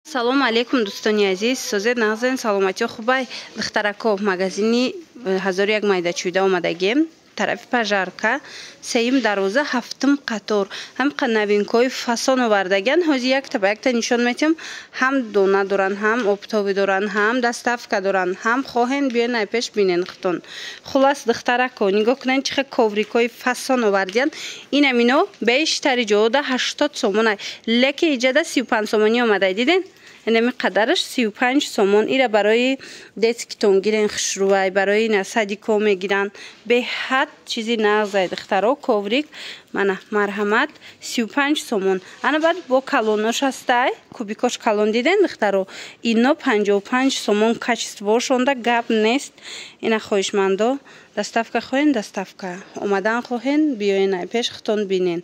Салому алейкум, дӯстони азиз, созед, нағзен, саломатиё хубай? Духтарако, магазини 1001 майдачӯйда омадагем, тарафи Пожарка, сеюм дарвоза, ҳафтум қатор. Ҳамқа новинкаҳои фасон овардагиан, ҳозир якта ба якта нишон метиҳам. Ҳам дона доранд, ҳам оптовый доранд, ҳам доставка доранд, ҳам хоҳен биёен ай пеш бинен худтон. Хулас, духтарако, нигоҳ кунед, чӣ хел коврикҳои фасон овардиян. Инам ино бештари ҷода 80 сомона, леки иҷада 35 сомонӣ омадай. Диден, инами қадараш 35 сомон. Ира барои детскитон гирен, хушрӯвай, барои ина садико мегиранд. Беҳад чизи нағзай, духтаро, коврик. Мана, марҳамат, 35 сомон. Ана баъд бо калонош ҳастай, кубикош калон. Диден, духтаро, ино 55 сомон. Качествошонда гап нест. Ина хоҳишмандо, доставка хоҳен, доставка, омадан хоҳен, биёен ай пеш, худтон бинен.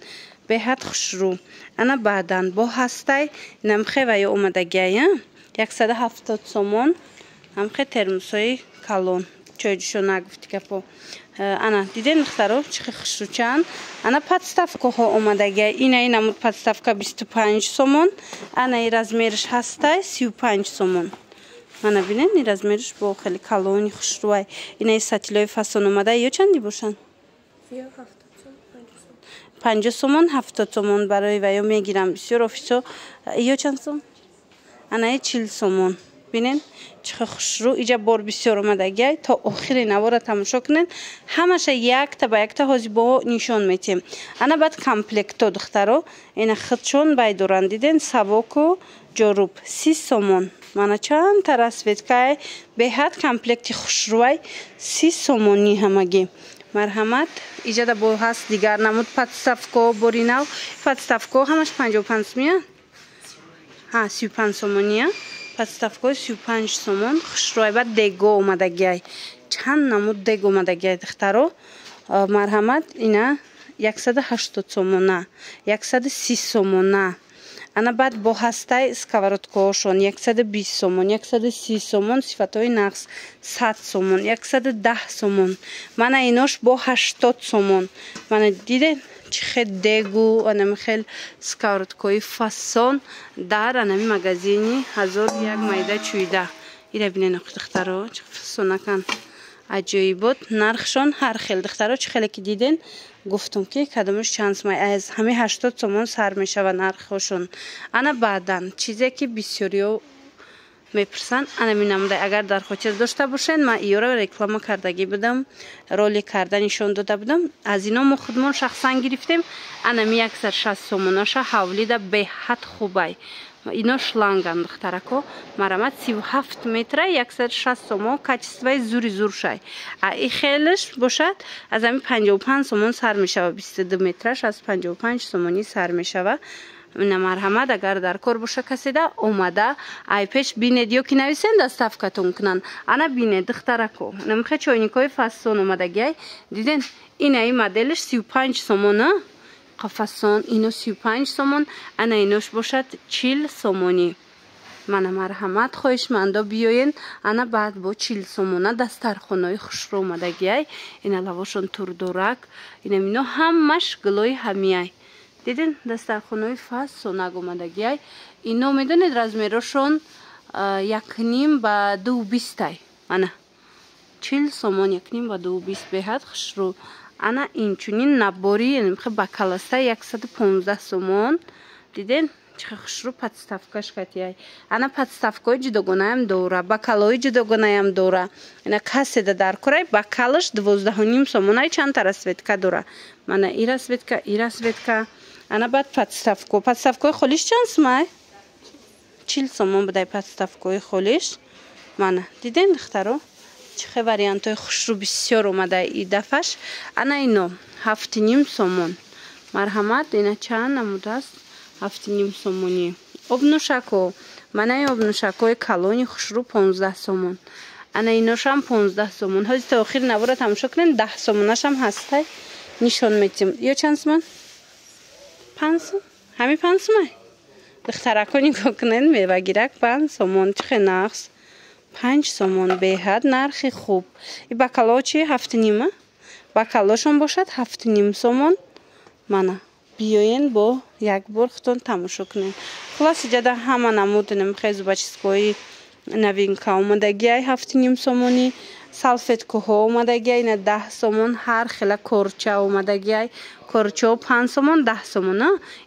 Беҳад хушрӯ. Ана баъдан бо ҳастай намхе ва ё омадагиая 170 сомон. Ҳамхе термусҳои калон, чойҷӯшо нагуфти гапо. Ана дидем, духтаро, чӣ хел хушрӯчаанд. Ана подставкаҳо омадагиай. Ина намуд подставка 25 сомон. Ана и размериш ҳастай 35 сомон. Мана бинен, и размериш бо хеле калони хушрӯай. Ина и сатилои фасон омада. Ё чанди бошанд? 50 сомон, 70 сомон барои ваё мегирам бисёр офисо. Ё чанд сом? Анаи 40 сомон. Бинен, чӣ хел хушрӯ. Иҷа бор бисёр омадагиай. То охири навора тамошо кунед, ҳамаша якта ба якта ҳозир бо нишон метиҳем. Ана баъд комплектҳо, духтаро, ина худшон бай доранд. Диден, совоку ҷоруб 30 сомон. Мана чандта расцветкаи, беҳад комплекти хушрӯай, 30 сомонӣ ҳамагӣ. Марҳамат, иҷада бо ҳаст дигар намуд подставко. Бори нав подставко ҳамаш 55 сомия, ҳа, 35 сомония. Подставкаҳои 35 сомон, хушрӯай. Баъд дего омадагиай, чанд намуд дег омадагиай, духтаро, марҳамат. Ина 180 сомона, 130 сомона. Ана баъд бо ҳастай сковородкаҳошон 120 сомон, 130 сомон, сифатҳои нағз, 100 сомон, 110 сомон. Мана инош бо 80 сомон. Мана дидед, чӣ хел дегу анами хел сковородкаҳои фасон дар анами магазини 1001 майда чӯйда. Ира бинен, духтаро, чӣ фасонакан, аҷоибот. Нархшон ҳар хел, духтаро. Чӣ хеле ки диден, гуфтум ки кадомаш чанд сомай, аз ҳамин 80 сомон сар мешава нархҳошон. Ана баъдан чизе ки бисёриё мепурсанд, анами намудай. Агар дар хотир дошта бошед, ман иёро реклама кардагӣ будам, ролик карда нишон дода будам. Аз ино мо худмон шахсан гирифтем. Анами 160 сомонаша, ҳавлида беҳад хубай. Ино шланган, духтарако, марамат, 37 метра, 160 сомон, качествои зури зуршай. А и хелаш бошад, аз ами 55 сомон сар мешава, 22 метраш аз 55 сомонӣ сар мешава. Ина марҳамат, агар дар кор боша каседа, омада ай пеш бинед ё ки нависен, доставкатон кунанд. Ана бинед, духтарако, намихе чойникҳои фасон омадагиай. Диден, инаи моделаш 35 сомона, қафасон. Ино 35 сомон, ана инош бошад 40 сомонӣ. Мана марҳамат, хоҳишмандо биёен. Ана баъд бо 40 сомона дастархонаи хушрӯ омадагиай. Ина лавошон турдорак, инам ино ҳамаш гулои ҳамияй. Диден, дастархонаи фасонак омадагиай. Ино медонед, размерошон якним ба ду бистай. Ана 40 сомон, якним ба ду бист, беҳад хушрӯ. Ана инчунин набори бакаласта 115 сомон. Диден, чӣ хушрӯ, подставкаш катияй. Ана подставкаҳои ҷудогонаям дора, бакалҳои ҷудогонаям дора. Ина каседа дар корай, бакалаш 12,5 сомонай. Чандта расцветка дора, мана и расцветка, и расцветка. Ана баъд подставко, подставкаҳои холиш чанд сумай? 40 сомон будай подставкаҳои холиш. Мана диден, духтаро, чӣ хел вариантҳои хушрӯ бисёр омада и дафаш. Ана ино 7,5 сомон, марҳамат. Ина чанд намуд аст, 7,5 сомонӣ. Обнӯшако, манаи обнӯшакҳои калони хушрӯ 15 сомон. Ана иношам 15 сомон. Ҳозир то охири навора тамошо кунем, 10 сомонашам ҳастай, нишон метиҳем. Ё чанд сомон? 5 сом, ҳамин 5 сомай. Духтарако, нигоҳ кунед, мевагирак 5 сомон, чӣ хел нағз, 5 сомон, беҳад нархи хуб. И бакало чи, ҳафту нима, бакалошон бошад 7,5 сомон. Мана. Биёен бо як бор худтон тамошо кунед. Хулас, иҷада ҳама намуд намхе зубочисткои новинка омадагиай 7,5 сомонӣ, салфеткаҳо омадагиай ина 10 сомон, ҳар хела корча омадагиай, корчаҳо 5 сомон, 10 сомон,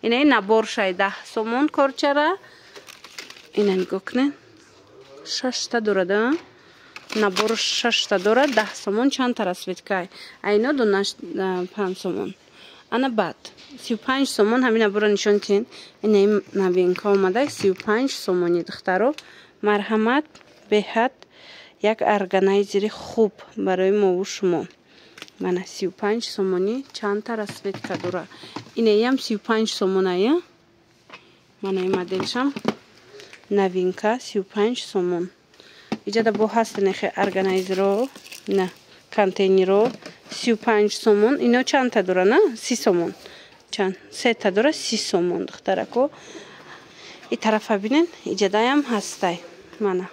ина ин наборшай 10 сомон корчара. Ина нигоҳ кунед, шашта дорад, набор шашта дорад, 10 сомон, чандта расцветкай, а ино донаш 5 сомон. Ана баъд 35 сомон ҳамин наборро нишон кунед. Ина ин новинка омада 35 сомони, духтаро, марҳамат, беҳад як органайзери хуб барои мову шумо. Мана 35 сомонӣ, чандта расцветка дора. Инаям 35 сомоная. Мана ин моделшам новинка 35 сомон. Иҷада бо ҳаст нехе органайзеро, на контейнеро 35 сомон. Ино чандта дора, на 30 сомон. Чанд сета дора, 30 сомон, духтарако. И тарафа бинен, иҷадаям ҳастай. Мана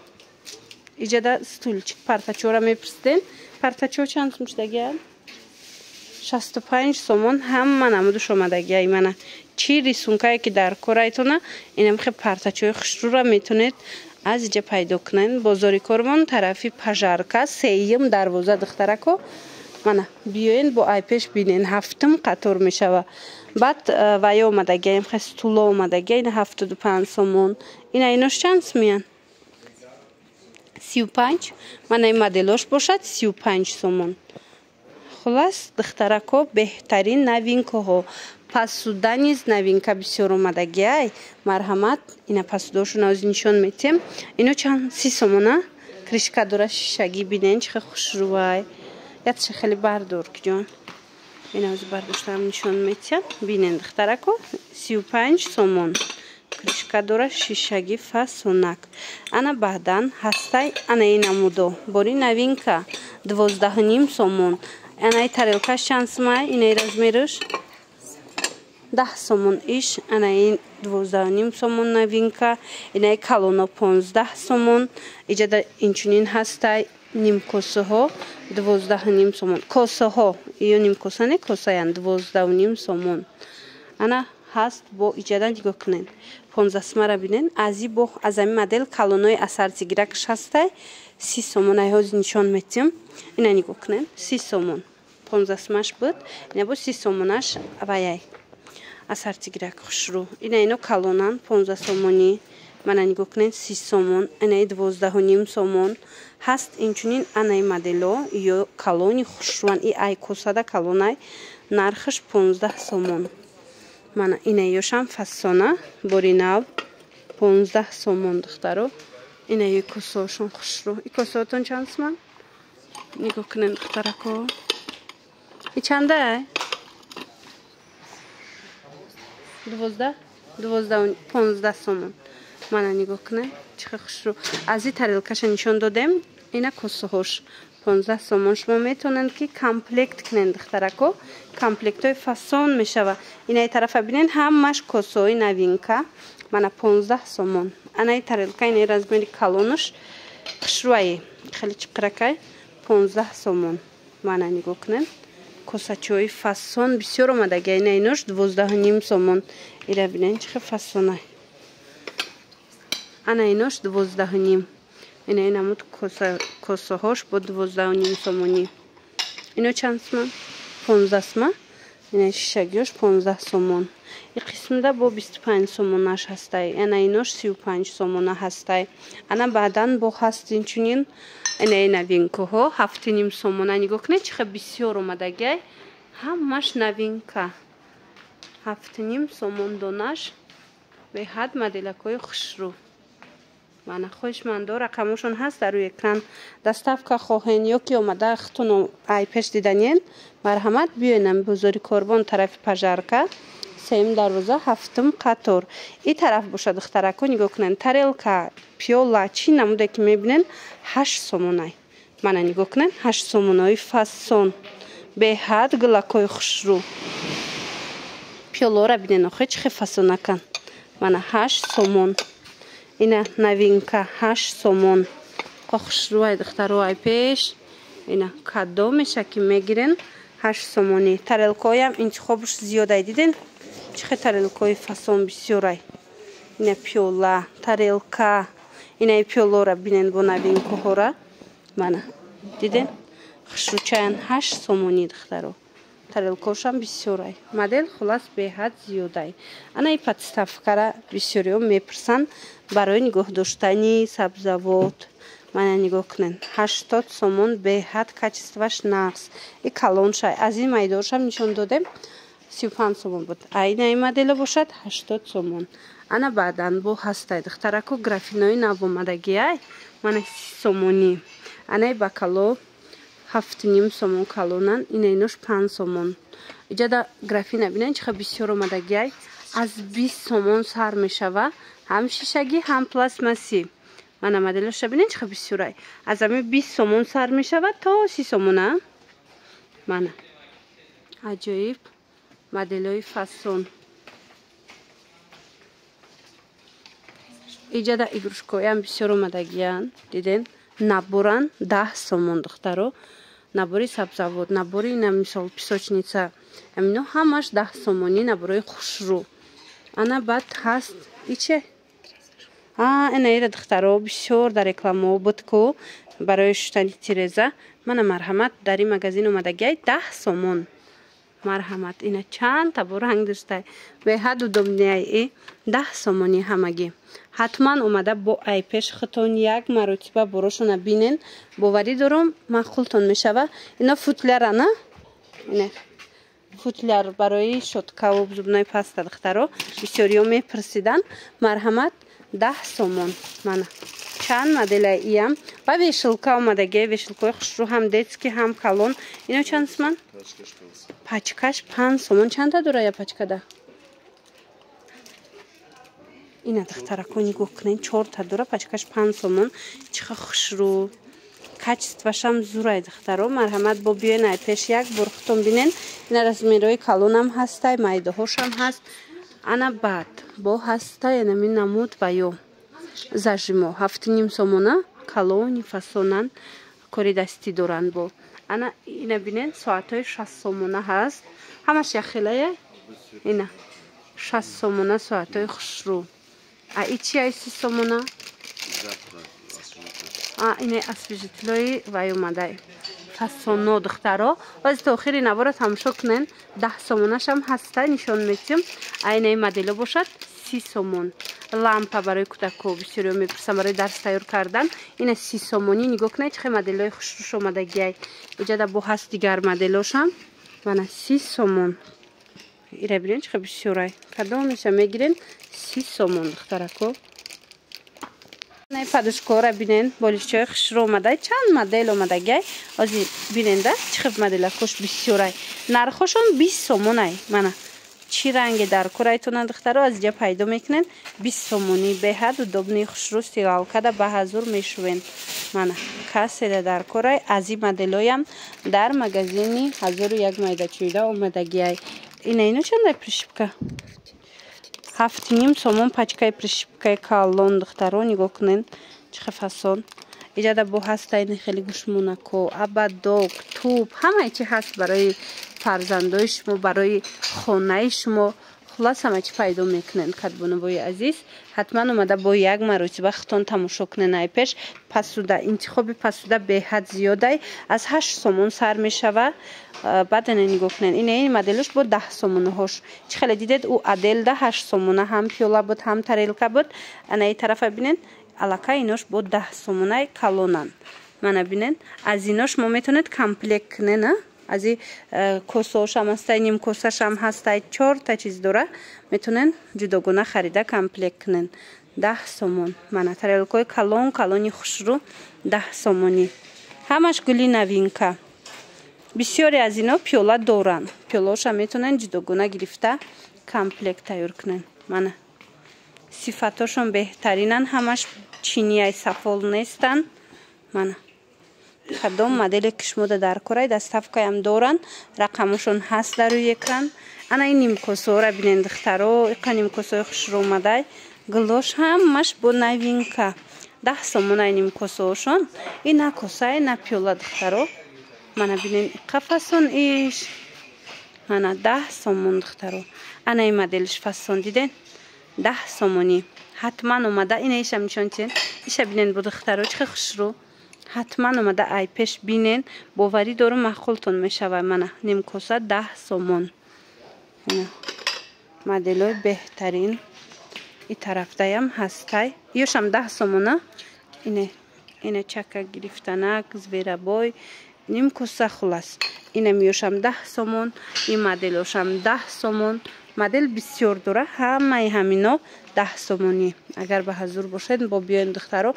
иҷада стульчик, партачора мепурсиден. Партачо чанд сум шудагия? 65 сомон, ҳама намудуш омадагия. Мана чӣ рисункае ки дар корайтона, инам хе партачои хушрӯра метонед аз иҷа пайдо кунед. Бозори Корвон, тарафи Пожарка, сеюм дарвоза, духтарако. Мана биёен бо айпеш бинен, ҳафтум қатор мешава. Баъд вая омадагия, имхе стуло омадагия, ина 75 сомон. Ина инош чанд сумиян? 35. Мана ин моделош бошад 35 сомон. Хулас, духтарако, беҳтарин новинкаҳо. Посуда низ новинка бисёр омадагиай. Марҳамат, ина посудаошо навози нишон метиҳем. Ино чанд? 30 сомона. Крышка дора, шишагӣ, бинен чӣ хушрӯвай. Ятша хеле бардор киҷон. Ина ози бардоштаам нишон метиҳам. Бинен, духтарако, 35 сомон. Крышка дора, шишагӣ, фасонак. Ана баъдан ҳастай ана ин намудо. Бори новинка 12,5 сомон. Анаи тарелкаш чанд сумай? Инаи размераш 10 сомон иш. Анаи 12,5 сомон новинка. Инаи калоно 15 сомон. Иҷада инчунин ҳастай нимкосаҳо 12,5 сомон. Косаҳо, ё нимкоса не, косаянд 12,5 сомон. Ана ҳаст бо иҷада нигоҳ кунед. 15 сумара бинен. Ази бо аз ҳамин модел калонои асарцигиракш ҳастай 30 сомон. Ай ҳозир нишон метиҳам. Ина нигоҳ кунед, 30 сомон. 15 сумаш буд. Ина бо 30 сомонаш ваяй. Асарцигирак хушрӯ. Ина ино калонан 15 сомонӣ. Мана нигоҳ кунед, 30 сомон. Инаи 12,5 сомон. Ҳаст инчунин анаи модело ё калони хушрӯан. И ай косада калонай, нархаш 15 сомон. Мана инаёшам фасона бори нав 15 сомон, духтаро. Инаи косаошон хушрӯ. И косаотон чанд суман? Нигоҳ кунед, духтарако. И чанда? 12, 12, 15 сомон. Мана нигоҳ кунед, чӣ хушрӯ. Аз и тарелкаша нишон додем. Ина косаҳош 15 сомон. Шумо метавонед ки комплект кунед, духтарако. Комплектҳои фасон мешава. Инаи тарафа бинен, ҳамаш косаҳои новинка. Мана 15 сомон. Анаи тарелка, инаи размери калонаш хушрӯае, хеле чиқиракай, 15 сомон. Мана нигоҳ кунед, косачои фасон бисёр омадагия. Ина инош 12,5 сомон. Ира бинен чӣ хел фасонай. Ана инош 12,5. Ина ин намуд косаҳош бо 12,5 сомонӣ. Ино чанд суман? 15 сума. Ина шишагиёш 15 сомон. И қисмда бо 25 сомонаш ҳастай. Ана инош 35 сомона ҳастай. Ана баъдан бо ҳаст инчунин инаи новинкаҳо 7,5 сомона. Нигоҳ кунед, чӣ хел бисёр омадагиай. Ҳамаш новинка. 7,5 сомон донаш. Беҳад моделакҳои хушрӯ. Мана хоҳишмандо, рақамошон ҳаст дар рӯи экран. Доставка хоҳен ё ки омада хутун ай пеш диданен, марҳамат, биёенам бозори Корвон, тарафи Пожарка, сеюм дарвоза, ҳафтум қатор. И тараф бошад, духтарако, нигоҳ кунед, тарелка, пиёла, чӣ намуде ки мебинен, 8 сомонай. Мана нигоҳ кунед, 8 сомонаи фасон, беҳад гулакҳои хушрӯ. Пиёларо бинен, охе чӣ хел фасонакан. Мана 8 сомон. Ина новинка 8 сомон. Хушрӯай, духтаро, ай пеш. Ина кадомеша ки мегирен, 8 сомонӣ. Тарелкаҳоям интихобш зиёдай, диден? Чӣ хел тарелкаҳои фасон бисёрай. Ина пиёла, тарелка, инаи пиёлора бинен бо новинкаҳора. Мана диден, хушрӯчаян, 8 сомонӣ, духтаро. Тарелкаошам бисёрай, модел хулас беҳад зиёдай. Анаи подставкара бисёриҳо мепурсанд барои нигоҳ доштани сабзавот. Мана нигоҳ кунед, 80 сомон, беҳад качестваш нағз. И калоншай, аз ин майдоршам нишон додем, 35 сомон буд. Айнаи модела бошад, 80 сомон. Ана баъдан бо ҳастай, духтарако, графинои навомадагиай, мана, 30 сомонӣ. Анаи бакало 7,5 сомон, калонан. Ина инош 5 сомон. Иҷада графина бинен, чӣ хел бисёр омадагиай, аз 20 сомон сар мешава, ҳам шишагӣ, ҳам пластмассӣ. Мана моделоша бинен, чӣ хел бисёрай. Аз ҳами 20 сомон сар мешава то 30 сомона. Мана аҷоиб моделҳои фасон. Иҷада игрушкаҳоям бисёр омадагиянд, диден, наборан, 10 сомон, духтаро. Набори сабзавот, набори ина мисол песочница, амино ҳамаш 10 сомонӣ, наборои хушрӯ. Ана баъд ҳаст иче, ина ира, духтаро, бисёр дар рекламаҳо буд ку барои шуштани тиреза. Мана, марҳамат, дар ин магазин омадагиай, 10 сомон, марҳамат. Ина чанд та бо ранг доштай, беҳад удобныяй и 10 сомонӣ ҳамагӣ. Ҳатман омада бо ай пеш худтон як маротиба борошона бинен, боварӣ дорам, маъқултон мешава. Ино футляра на, ина футляр барои щёткаву зубной паста, духтаро, бисёриҳо мепурсиданд. Марҳамат, 10 сомон. Мана чанд моделаи иям. Ва вешалка омадагия, вешалкаҳои хушрӯ, ҳам детский, ҳам калон. Ино чанд суман? Пачкаш 5 сомон. Чанда дора я пачкада? Ина, духтарако, нигоҳ кунед, чорта дора, пачкаш 5 сомон. Чиха хушрӯ, качествашам зурай, духтаро. Марҳамат, бо биёен ай пеш як бор худтон бинен. Ина размерҳои калонам ҳастай, майдаҳошам ҳаст. Ана баъд бо ҳастай анами намуд ва ё зажимо, 7,5 сомона, калони фасонан, кори дастӣ доранд. Бо ана ина бинен, соатҳои 60 сомона ҳаст, ҳамаш яхелая. Ина 60 сомона соатҳои хушрӯ. А и чи ай 30 сомона? Ина освежителои вай омадай, фасоно, духтаро. Ози то охири навора тамошо кунен. 10 сомонашам ҳаста, нишон метиҳам. Айнаи модело бошад, 30 сомон. Лампа барои кӯдако, бисёриҳо мепурсам барои дарс тайёр кардан. Ина 30 сомонӣ. Нигоҳ кунед, чӣ хел моделҳои хушрӯш омадагиай. Иҷада бо ҳаст дигар моделошам, мана, 30 сомон. Ира бинед, чӣ хел бисёрай, кадомеша мегирен, 30 сомон, духтарако. Подушкаҳоро бинен, болишчаҳои хушрӯ омадай, чанд модел омадагиай. Ози биненда, чӣ хел моделакош бисёрай, нархошон 20 сомонай. Мана чӣ ранге дар корайтона, духтаро, аз иҷа пайдо мекунен, 20 сомонӣ, беҳад удобный, хушрӯ, стиралкада ба ҳазур мешувен. Мана каседа дар корай, аз ин моделоям дар магазини 1001 майдачӯида омадагиай. Ина ино чандай прищипка? 7,5 сомон пачкаи прищипкаи калон, духтаро, нигоҳ кунен, чӣ хел фасон. Иҷада бо ҳастайни хеле гӯшмонако, ободок, туп, ҳамаи чи ҳаст барои фарзандои шумо, барои хонаи шумо. Хулас, ҳама чӣ пайдо мекунен. Кадбонувои азиз, ҳатман омада бо як маротиба худтон тамошо кунен ай пеш. Посуда, интихоби посуда беҳад зиёдай, аз 8 сомон сар мешава. Баъд ана нигоҳ кунен, ина ин моделош бо 10 сомонаҳош. Чӣ хеле дидед, ӯ аделда 8 сомона, ҳам пиёла буд, ҳам тарелка буд. Ана и тарафа бинен, аллакай инош бо 10 сомонаи калонанд. Мана бинен, аз инош мо метавонед комплект кунен. Аз и косаошам ҳастай, нимкосашам ҳастай, чорта чиз дора, метавонен ҷудогона харида комплект кунен. 10 сомон. Мана тарелкаҳои калон калони хушрӯ, 10 сомонӣ, ҳамаш гули новинка. Бисёре аз ино пиёла доранд, пиёлаоша метавонен ҷудогона гирифта комплект тайёр кунен. Мана сифатошон беҳтаринанд, ҳамаш чинияй, сафол нестанд. Мана кадом моделе ки шумода дар корай, доставкаям доранд, рақамошон ҳаст дар рӯи экран. Ана ин нимкосаҳоро бинен, духтаро, иқа нимкосаҳои хушрӯ омадай, гулош ҳамаш бо новинка, 10 сомонаи нимкосаҳошон. Ин на косае, на пиёла, духтаро. Мана бинен, иқа фасон иш. Мана 10 сомон духтаро. Ана ин моделш фасон диден? 10 сомонӣ. Ҳатман омада ина ишам нишон тиен. Иша бинен бу духтаро чӣ хушрӯ. Ҳатман омада ай пеш бинен, боварӣ дорум маъқултон мешавад. Мана нимкоса 10 сомон. Моделои беҳтарин. И тарафдаям ҳастай. Ёшам 10 сомона. Ине ине чака гирифтанак, зверобой, нимкоса хулас. Инам ёшам 10 сомон, ин моделошам 10 сомон. Модел бисёр дора, ҳамаи ҳамино 10 сомонӣ. Агар ба ҳазур бошед, бо биёен духтаро,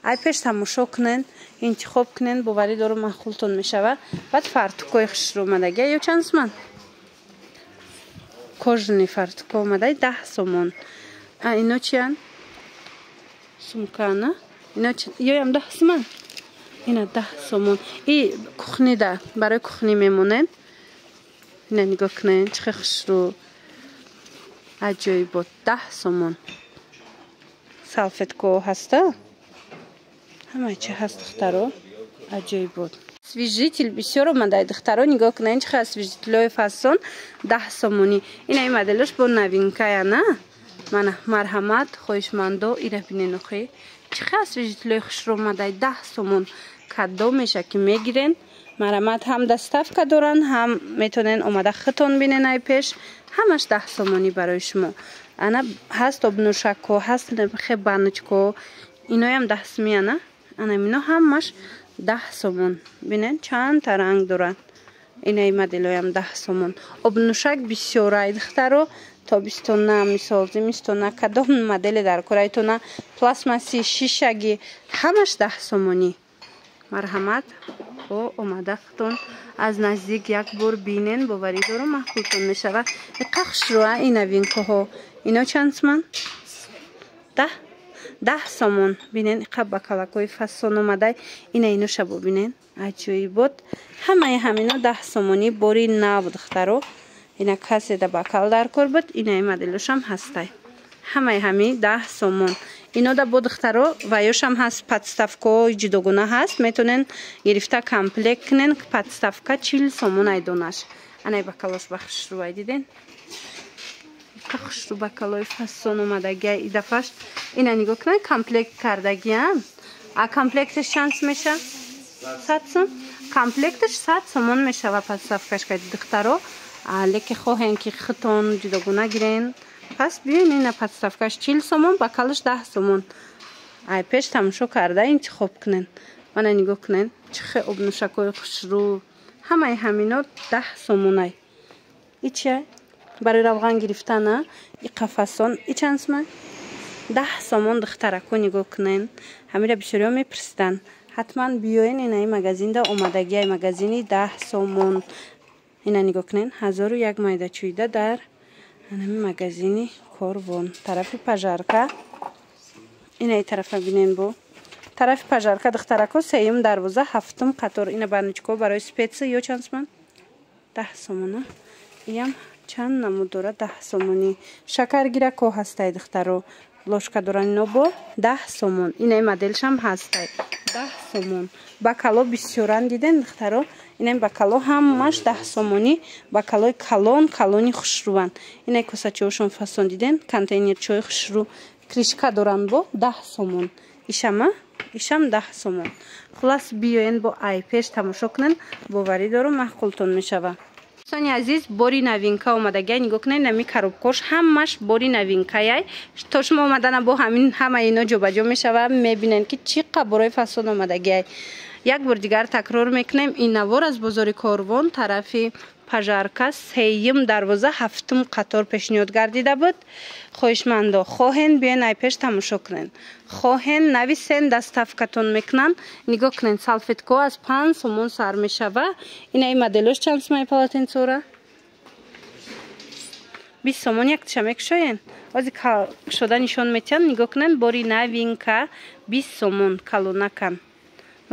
ай пеш тамошо кунен, интихоб кунен, боварӣ дорум маъқултон мешавад. Баъд фартукои хушрӯ омадагия ё чанд суман? Кожаный фартуко омадай 10 сомон. А ино чиян? Сумкана? Ино ёям 10 суман? Ина 10 сомон. И кухнида, барои кухни мемонен. Ина нигоҳ кунен, чӣ хушрӯ. Аҷоибот 10 сомон. Салфетко ҳаста? Ҳамаи чи ҳаст духтаро? Аҷоибот. Освежитель бисёр омадай духтаро, нигоҳ кунед чӣ освежителҳои фасон 10 сомонӣ. Ина ин моделош бо новинкая, на? Мана марҳамат, хоҳишмандо ира бинен охи. Чӣ освежителҳои хушрӯ омадай 10 сомон. Кадом меша ки мегирен? Марҳамат, ҳам доставка доранд, ҳам метонен омада худтон бинен ай пеш. Ҳамаш 10 сомонӣ барои шумо. Ана ҳаст обнӯшакҳо, ҳаст хе баночкаҳо. Иноям 10 сумия, на? Ана ино ҳамаш 10 сомон. Бинен чандта ранг доранд. Инаи моделоям 10 сомон. Обнӯшак бисёрай духтаро, тобистона, мисол зимистона, кадом моделе дар корайтона, пластмасси, шишагӣ, ҳамаш 10 сомонӣ. Марҳамат, бо омада худтон аз наздик як бор бинен, боварӣ дорум маъқултон мешавад. Иқа хушрӯа ин новинкаҳо. Ино чанд суман? 10 сомон. Бинен иқа бакалакҳои фасон омадай. Ина иноша бубинен. Аҷоибот. Ҳамаи ҳамино 10 сомонӣ бори нав духтаро. Ина касе да бакал дар кор буд, инаи моделошам ҳастай. Ҳамаи ҳами 10 сомон. Ино да бо духтаро ва ёшам ҳаст подставкаҳои ҷудогона ҳаст, метонен гирифта комплект кунен. Подставка 40 сомон айдонаш. Анай бакалош ба хушрӯай диден? Қа хушрӯ бакалои фасон омадагия идафаш. Ина нигоҳ кунед, комплект кардагиам. А комплекташ чанд меша? 100 сом. Комплекташ 100 сомон мешава подставкаш кади духтаро. Леки хоҳен ки худтон ҷудогона гирен, пас биёен ина подставкаш 40 сомон, бакалаш 10 сомон. Ай пеш тамошо карда интихоб кунен. Мана нигоҳ кунен, чӣ хе обнӯшакҳои хушрӯ. Ҳамаи ҳамино 10 сомонай. И чия? Барои равған гирифтана, и қафасон, и чанд суман? 10 сомон духтарако нигоҳ кунен. Ҳамира бисёриҳо мепурсиданд. Ҳатман биёен инаи магазинда омадагиай магазини 10 сомон. Ина нигоҳ кунен, 1001 майда чӯида дар ҳамин магазини Корвон. Тарафи Пожарка. Инаи тарафа бинен бо. Тарафи Пожарка духтарако сеюм дарвоза, ҳафтум қатор. Ина баночко барои специя ё чанд суман? 10 сомона. Иям чанд намуд дора 10 сомонӣ. Шакаргирако ҳастай духтаро. Ложка доран ино бо 10 сомон. Инаи моделшам ҳастай 10 сомон. Бакало бисёран диден духтаро. Инаи бакало ҳамаш 10 сомонӣ. Бакалои калон, калони хушрӯванд. Инаи косачаҳошон фасон диден, контейнерчаҳои хушрӯ, кришка доран бо 10 сомон. Ишама? Ишам 10 сомон. Хулас биёен бо ай пеш тамошо кунен, боварӣ дорум маъқултон мешавад. Дӯстони азиз, бори новинка омадагия нигоҳ кунед, нами коробкош ҳамаш бори новинкаяй. То шумо омадана бо ҳамин ҳама ино ҷобаҷо мешава, мебинед ки чӣ қа борои фасон омадагиай. Як бор дигар такрор мекунем, ин навор аз бозори Корвон тарафи Пожарка сеюм дарвоза ҳафтум қатор пешниҳод гардида буд. Хоҳишмандо, хоҳен биёен ай пеш тамошо кунен, хоҳен нависен, доставкатон мекунан. Нигоҳ кунен, салфеткаҳо аз 5 сомон сар мешава. Инаи моделош чанд сумаи полотенцора? 20 сомон яктиша мекушоен. Ози кушода нишон метиҳам. Нигоҳ кунен, бори новинка 20 сомон калонакан.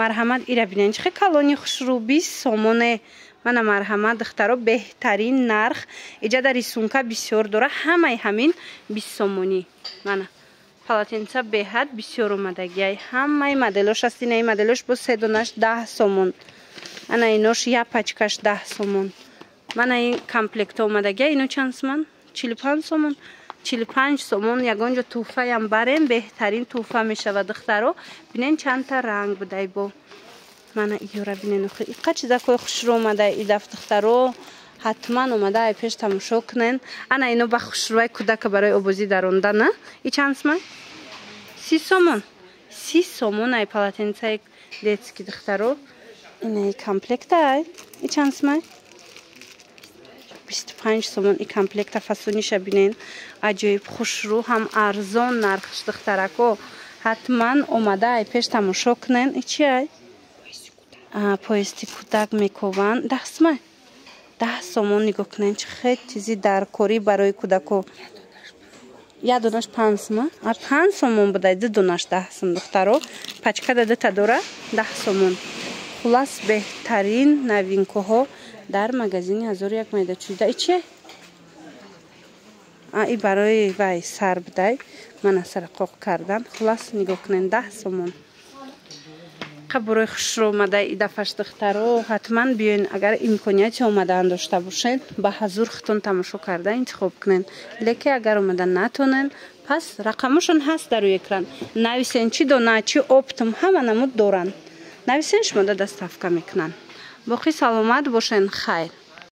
Марҳамат, ира бинен чӣ хе калони хушрӯ 20 сомоне. Мана марҳамат духтаро, беҳтарин нарх. Иҷа дар рисунка бисёр дора, ҳамаи ҳамин 20 сомонӣ. Мана полотенца беҳад бисёр омадагиай. Ҳамаи моделош аст. Инаи моделош бо се донаш 10 сомон. Ана инош як пачкаш 10 сомон. Мана ин комплект омадагия, ино чанд суман? 45 сомон. 45 сомон. Ягон ҷо тӯҳфаям барем, беҳтарин тӯҳфа мешавад, духтаро. Бинен, чандта ранг будай бо. Мана иёра бинен, охи иқа чизакҳои хушрӯ омада и даф, духтаро. Ҳатман омада ай пеш тамошо кунен. Ана ино ба хушрӯай кӯдака барои обозӣ дарондана. И чанд суман? 30 сомон. 30 сомон ай полотенцаи детский, духтаро. Инаи комплекта ай. И чанд суман? 25 сомон. И комплекта фасониша бинен, аҷоиб хушрӯ, ҳам арзон нархш, духтарако. Ҳатман омада ай пеш тамошо кунен. И чи ай? Пояси кӯдак мекованд. 10 суман, 10 сомон. Нигоҳ кунен, чӣ хел чизи даркорӣ барои кӯдако. Як донаш 5 сомон, 5 сомон будай, ду донаш 10 сом, духтаро. Пачкада дута дора, 10 сомон. Хулас, беҳтарин новинкаҳо дар магазини ҳазору як майда чӯйда. И чи и барои вай сар будай, мана сара қоқ кардан. Хулас, нигоҳ кунен, 10 сомон. Қабурои хушрӯ омада и дафаш, духтаро. Ҳатман биёен, агар имконияти омадан дошта бошед, ба ҳазур худтон тамошо карда интихоб кунен. Лекин агар омада натонен, пас рақамошон ҳаст дар рӯи экран. Нависен, чӣ дона, чӣ оптом, ҳама намуд доранд. Нависен, шумода доставка мекунанд. Боқӣ саломат бошен, хайр.